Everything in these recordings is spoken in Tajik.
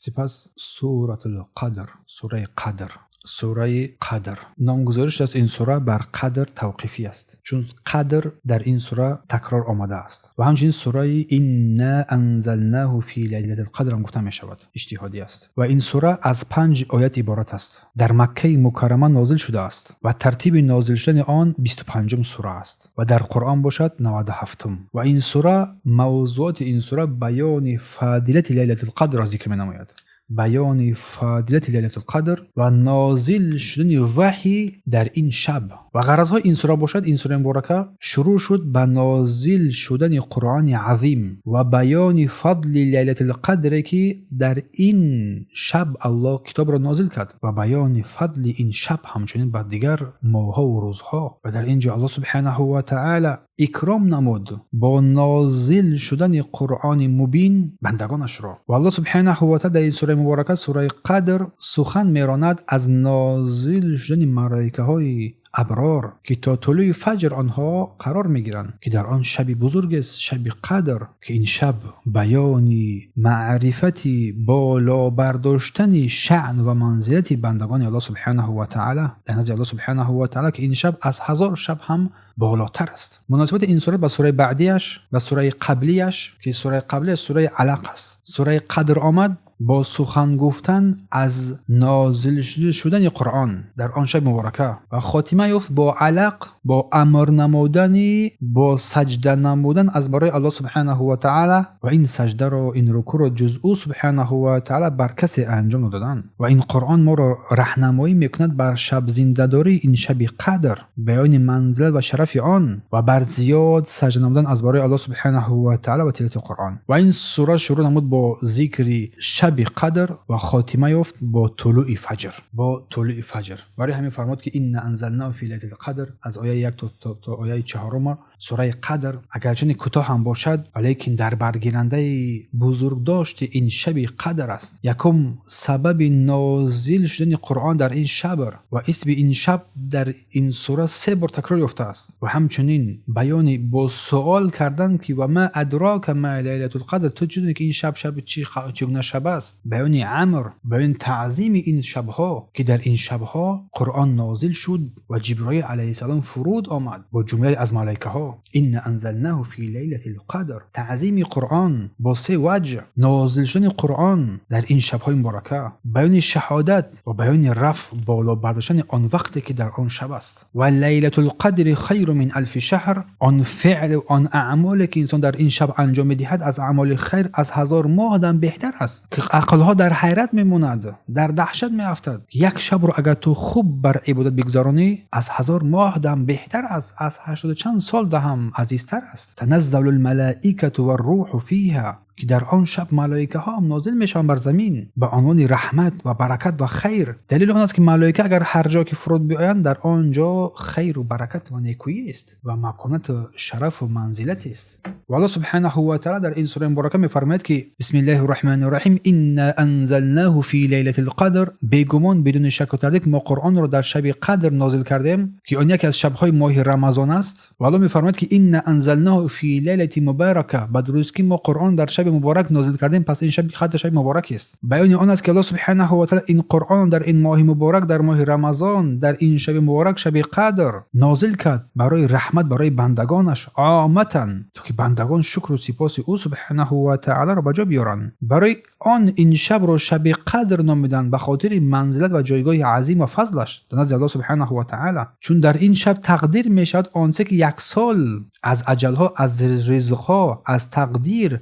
Сипас Суратул Қадр, сураи Қадр. Сураи Қадр. Номгузориш аз ин сура бар қадр тавқифӣ аст, чун қадр дар ин сура такрор омадааст. Ва ҳамчунин сураи Инна анзалнаҳу фи лайлатил қадр ҳам гуфта мешавад, иҷтиҳодӣ аст. Ва ин сура аз 5 оят иборат аст. Дар Маккаи Мукаррама нозил шудааст ва тартиби нозил шудани он 25-ум сура аст ва дар Қуръон бошад 97-ум. Ва ин сура, мавзуоти ин сура баёни фазилати лайлатил қадрро зикр менамояд. Баёни фазилати лайлатул қадр ва нозил шудани ваҳй дар ин шаб. Ва ғаразҳои ин сура бошад, ин сураи муборака шурӯъ шуд ба нозил шудани Қуръони азим ва баёни фадли лайлатул қадре, ки дар ин шаб Аллоҳ китобро нозил кард, ва баёни фадли ин шаб ҳамчунин ба дигар моҳҳову рӯзҳо. Ва дар ин ҷо Аллоҳ субҳанаҳу ва таъала икром намуд бо нозил шудани Қуръони мубин бандагонашро. Ва Аллоҳ субҳанаҳу ва таъала дар ин сураи муборака, сураи Қадр, сухан меронад аз нозил шудани малоикаҳои аброр, ки то тулӯи фаҷр онҳо қарор мегиранд, ки дар он шаби бузургест, шаби Қадр, ки ин шаб баёни маърифати боло бардоштани шаън ва манзилати бандагони Аллоҳ субҳанаҳу ва таъала дар назди Аллоҳ субҳанаҳу ва таъала, ки ин шаб аз 1000 шаб ҳам болотар аст. Муносибати ин сура ба сураи баъдиаш, ба сураи қаблияш, ки сураи қаблияш сураи Алақ аст. Сураи Қадр омад бо сухан гуфтан аз нозил шудани Қуръон дар он шаби муборака ва хотима ёфт бо Алақ, бо амр намудани, бо саҷда намудан аз барои Аллоҳ субҳанаҳу ва таъала, ва ин саҷдаро, ин рукӯъро ҷуз ӯ субҳанаҳу ва таъала бар касе анҷом надодан. Ва ин Қуръон моро раҳнамоӣ мекунад бар шабзиндадории ин шаби Қадр, баёни манзилат ва шарафи он ва бар зиёд саҷда намудан аз барои Аллоҳ субҳанаҳу ва таъала ва тиловати Қуръон. Ва ин сура шурӯъ намуд бо зикри шаби Қадр ва хотима ёфт бо тулӯи фаҷр, бо тулӯи фаҷр. Барои ҳамин фармуд, ки инна анзалнаҳу фи лайлатил қадр, аз ояи 1 то ояи 4 сураи Қадр, агарчунде кӯтоҳ ҳам бошад, валекин дар баргирандаи бузургдошти ин шаби Қадр аст. Якум сабаби нозил шудани Қуръон дар ин шаб ва исми ин шаб дар ин сура се бор такрор ёфтааст. Ва ҳамчунин баёни бо суол кардан, ки ва ма адрока ма лайлатул қадр, ту чӣ донӣ, ки ин шаб шаби чӣ гуна шаб аст? Баёни амр, баёни таъзими ин шабҳо, ки дар ин шабҳо Қуръон нозил шуд ва Ҷиброил алайҳиссалом фуруд омад бо ҷумлае аз малоикаҳо. Инна анзалнаҳу фи лайлатил қадр. Таъзими Қуръон бо се ваҷҳ, нозил шудани Қуръон дар ин шабҳои муборака, баёни шаҳодат ва баёни рафъ, боло бардоштани он вақте, ки дар он шаб аст. Ва лайлатул қадри хайру мин алфи шаҳр, он феълу он аъмоле, ки инсон дар ин шаб анҷом медиҳад, аз аъмоли хайр аз 1000 моҳ дам беҳтар аст, ки ақлҳо дар ҳайрат мемонад, дар даҳшат меафтад. Як шабро агар ту хуб бар ибодат бигузаронӣ, аз 1000 моҳ дам беҳтар аст, аз 80 чанд сол даҳам азизтар аст. Таназзалу лмалаикату варрӯҳу фиҳа, ки дар он шаб малоикаҳо ҳам нозил мешаванд бар замин ба унвони раҳмат ва баракат ва хайр. Далели он аст, ки малоика агар ҳар ҷо ки фуруд биоянд, дар он ҷо хайру баракат ва некӯӣ аст ва маконату шарафу манзилат аст. Ва Аллоҳ субҳанаҳу ва таъала дар ин сураи муборака мефармояд, ки бисмиллаҳи раҳмани раҳим, инна анзалнаҳу фи лайлатил қадр, бегумон, бидуни шаку тардид, мо Қуръонро дар шаби Қадр нозил кардем, ки он яке аз шабҳои моҳи Рамазон аст. Ва Аллоҳ мефармояд, ки инна анзалнаҳу фи лайлати мубарака, ба дурустӣ мо Қуръон дар шаби муборак нозил кардем. Пас ин шаби Қадр шаби муборак аст. Баёни он аст, ки Аллоҳ субҳанаҳу ва таъала ин Қуръон дар ин моҳи муборак, дар моҳи Рамазон, дар ин шаби муборак, шаби Қадр нозил кард барои раҳмат барои бандагонаш оматан, то ки бандагон шукру сипоси ӯ субҳанаҳу ва таъаларо ба ҷо биёранд. Барои он ин шабро шаби Қадр номиданд, ба хотири манзилат ва ҷойгоҳи азим ва фазлаш дар назди Аллоҳ субҳанаҳу ва таъала, чун дар ин шаб тақдир мешавад он че ки як сол аз аҷалҳо, аз ризқҳо, аз тақдир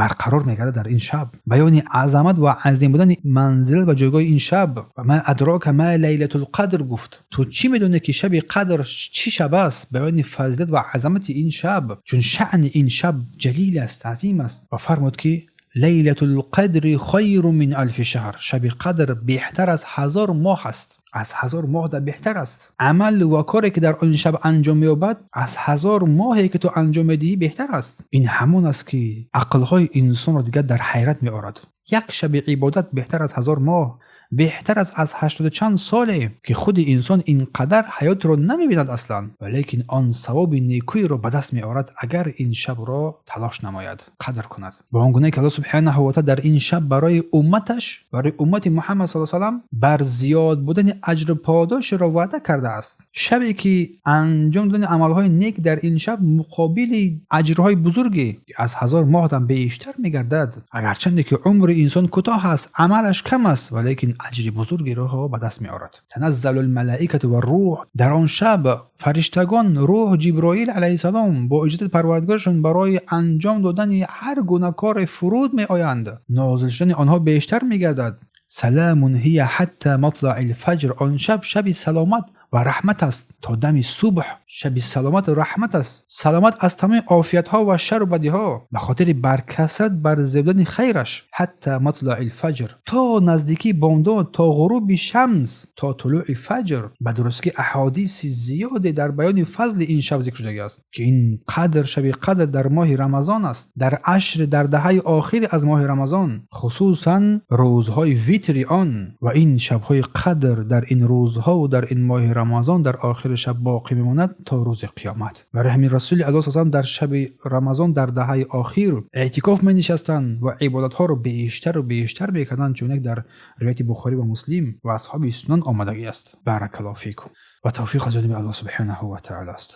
барқарор мегардад дар ин шаб. Баёни азамат ва азим будани манзилат ва ҷойгоҳи ин шаб. Ва ма адрока ма лайлатул қадр гуфт, ту чӣ медонӣ, ки шаби Қадр чӣ шаб аст? Баёни фазилат ва азамати ин шаб, чун шаъни ин шаб ҷалил аст, азим аст. Ва фармуд, ки лайлатул қадри хайру мин алфи шаҳр, шаби Қадр беҳтар аз 1000 моҳ аст, аз 1000 моҳ да беҳтар аст. Амал ва коре, ки дар он шаб анҷом меёбад, аз 1000 моҳе, ки ту анҷом медиҳӣ, беҳтар аст. Ин ҳамон аст, ки ақлҳои инсонро дигар дар ҳайрат меорад. Як шаби ибодат беҳтар аз 1000 моҳ, беҳтар аст аз 80 чанд соле, ки худи инсон ин қадар ҳаётро намебинад аслан, валекин он савоби некӯеро ба даст меорад, агар ин шабро талош намояд, қадр кунад. Ба он гуна ки Аллоҳ субҳанаҳу ва таъола дар ин шаб барои умматаш, барои уммати Муҳаммад саллаллоҳу алайҳи васаллам бар зиёд будани аҷру подошро ваъда кардааст. Шабе ки анҷом додани амалҳои нек дар ин шаб муқобили аҷрҳои бузурге аз 1000 моҳ ҳам бештар мегардад. Агарчанде ки умри инсон кӯтоҳ аст, амалаш кам аст, валекин аҷри бузургеро ба даст меорад. Таназзалу лмалаикату варрӯҳ, дар он шаб фариштагон, рӯҳ, Ҷиброил алайҳиссалом бо иҷозати Парвардигорашон барои анҷом додани ҳар гуна коре фуруд меоянд. Нозил шудани онҳо бештар мегардад. Саламун ҳия ҳатта матлаи лфаҷр, он шаб шаби саломат ва раҳмат аст то дами субҳ. Шаби саломат ва раҳмат аст, саломат аз тамоми офиятҳо ва шару бадиҳо, ба хотири баркасрат бар зебдани хайраш. Ҳатта матлаи лфаҷр, то наздикии бомдод, то ғуруби шамс, то тулӯи фаҷр. Ба дурустӣ, аҳодиси зиёде дар баёни фазли ин шаб зикр шудагиаст, ки ин қадр, шаби қадр дар моҳи Рамазон аст, дар ашри, дар даҳаи охири аз моҳи Рамазон, хусусан рӯзҳои витри он. Ва ин шабҳои қадр дар ин рӯзҳову дар ин моҳи Рамазон дар охири шаб боқӣ мемонад то рӯзи қиёмат. Барои ҳамин Расули Аллоҳ салам дар шаби Рамазон, дар даҳаи охир эътикоф менишастанд ва ибодатҳоро бештару бештар мекарданд, чунек дар ривояти Бухорӣ ва Муслим ва асҳоби сунан омадагӣ аст. Баракаллоҳу фикум, ва тавфиқ аз ҷониби Аллоҳ субҳанаҳу ва таъоло аст.